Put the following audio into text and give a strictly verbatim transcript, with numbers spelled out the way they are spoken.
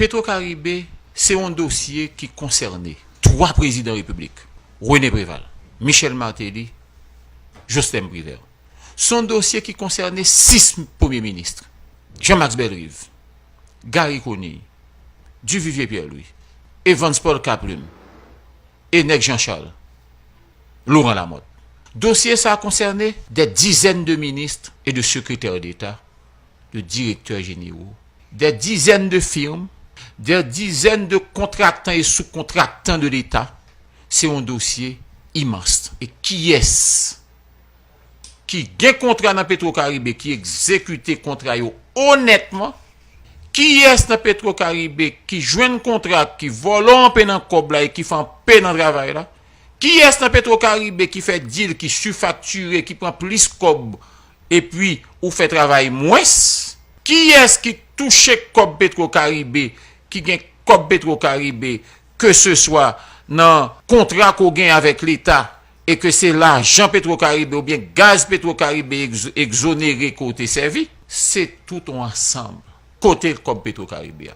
Petro Caribe se yon dosye ki konsène twa prezidan repiblik, René Préval, Michel Martelly, Joslèm Privert. Se yon dosye ki konsène sis premye minis, Jean-Max Bellerive, Garry Conille, Duvivier Pierre-Louis, Evans Paul Caplume e Nèg Jean Charles, Laurent Lamothe. Dosye sa a konsène des dizaines de ministres et de secrétaires d'État, de directeurs généraux, des dizaines de firmes, des dizaines de contractants et sous-contractants de l'État. Se yon dosye imans. E kiyès ki gen kontra nan Petro Caribe ki egzekite kontra yo onètman? Kiyès nan Petro Caribe ki jwenn kontra, ki vòlò anpe nan kòb la e ki fè anpe nan travay la? Kiyès nan Petro Caribe ki fè dil, ki sifaktire, ki pran plis kòb epi ou fè travay mwens? Kiyès ki touche kòb Petro Caribe, ki gen kòb Petro Caribe, ke se swa nan kontra ke w gen avèk Leta e ke se lajan Petro Caribe oubyen gaz Petro Caribe egz- egzonere ke w te sèvi? Se tout yon ansanm. Kote kòb Petro Caribe a?